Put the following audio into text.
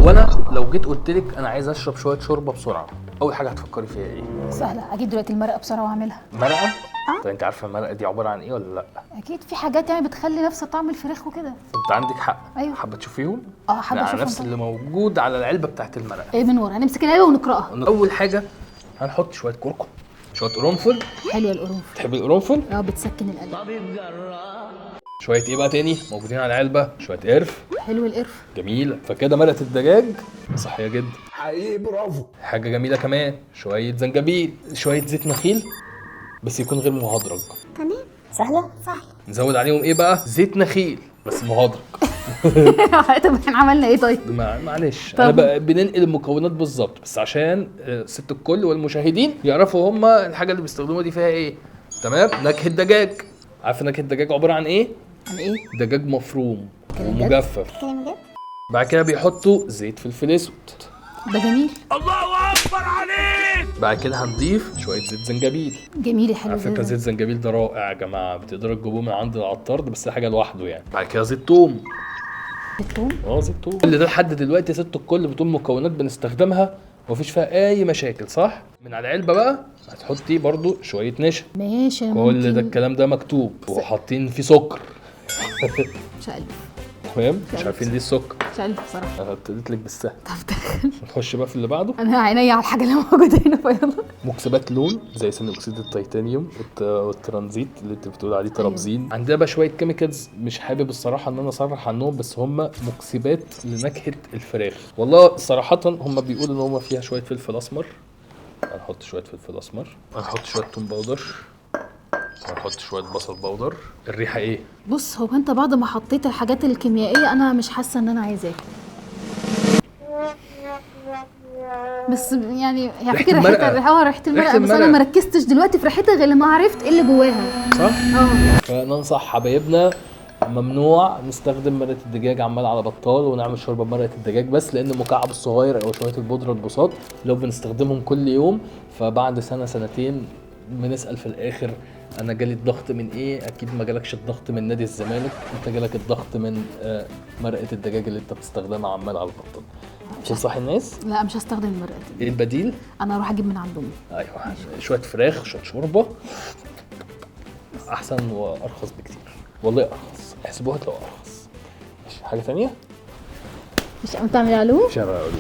وانا لو جيت قلت لك انا عايز اشرب شوية شوربة بسرعة، اول حاجة هتفكري فيها ايه؟ سهلة، اجيب دلوقتي المرقه بسرعة واعملها. مرقه؟ طب انت عارفه المرقه دي عبارة عن ايه ولا لا؟ اكيد في حاجات يعني بتخلي نفس طعم الفراخ وكده. انت عندك حق. ايوه. حابة تشوفيهم؟ اه حابة على اشوفهم. نفس اللي موجود على العلبة بتاعت المرقه. ايه من ورا؟ هنمسك العلبة ونقراها. اول حاجة هنحط شوية كركم، شوية قرنفل. حلوة القرنفل. تحب القرنفل؟ اه بتسكن القلب. شوية ايه بقى تاني موجودين على العلبة؟ شوية قرف. حلو القرف. جميل. فكده مرقه الدجاج صحية جدا حقيقي، برافو. حاجة جميلة كمان شوية زنجبيل، شوية زيت نخيل بس يكون غير مهدرج. تمام. سهلة؟ سهلة. نزود عليهم ايه بقى؟ زيت نخيل بس مهدرج. طب احنا عملنا ايه طيب؟ معلش طب. انا بقى بننقل المكونات بالظبط بس عشان ست الكل والمشاهدين يعرفوا هما الحاجة اللي بيستخدموها دي فيها ايه. تمام. نكهة دجاج. عارفه نكهة الدجاج عبارة عن ايه؟ عن ايه؟ دجاج مفروم كلام جد؟ ومجفف. كلام جد؟ بعد كده بيحطوا زيت فلفل اسود. ده جميل. بعد كده هنضيف شوية زيت زنجبيل. جميل يا حلو. على فكرة زيت زنجبيل ده رائع يا جماعة، بتقدروا تجيبوه من عند العطار ده، بس حاجة لوحده يعني. بعد كده زيت توم. الثوم. اه زيت توم. كل ده لحد دلوقتي ست الكل بتقول مكونات بنستخدمها ومفيش فيها اي مشاكل، صح؟ من على العلبة بقى هتحطي برضو شوية نشا. ماشي. كل ده الكلام ده مكتوب وحاطين فيه سكر. مش هقلب. تمام. مش عارفين ليه السكر. مش هقلب بصراحة. انا ابتديت لك بالسهل. طب دخل. نخش بقى في اللي بعده. انا عينيا على الحاجة اللي موجودة هنا، فيلا. مكسبات لون زي ثاني اكسيد التيتانيوم والترانزيت اللي انت بتقول عليه ترابزين. أيوة. عندنا بقى شوية chemicals مش حابب الصراحة ان انا اصرح عنهم، بس هم مكسبات لنكهه الفراخ. والله صراحة هم بيقولوا ان هم فيها شوية فلفل اسمر. هنحط شوية فلفل اسمر، هنحط شوية توم powder، هنحط شوية بصل powder. الريحة ايه؟ بص هو انت بعد ما حطيت الحاجات الكيميائية انا مش حاسه ان انا عايزاه، بس يعني هي ريحة فكرة المرقة. ريحتها، ريحه المرقه، بس انا المرقة. ما ركزتش دلوقتي في ريحتها غير لما عرفت ايه اللي جواها. صح؟ اه. فننصح حبايبنا ممنوع نستخدم مرقه الدجاج عمال على بطال ونعمل شوربة بمرقه الدجاج بس، لان المكعب الصغير او شوية البودره البساط لو بنستخدمهم كل يوم فبعد سنة سنتين بنسال في الاخر انا جالي الضغط من ايه؟ اكيد ما جالكش الضغط من نادي الزمالك، انت جالك الضغط من مرقه الدجاج اللي انت بتستخدمها عمال على بطال. تنصح الناس؟ لا مش هستخدم المرقه دي. ايه البديل؟ انا هروح اجيب من عند امي. ايوه، شوية فراخ شوية شوربة احسن وارخص بكتير، والله ارخص، احسبوها تلاقوها ارخص. ماشي، حاجة ثانية؟ مش قمت اعمل علوم؟ مش هبقى اقول.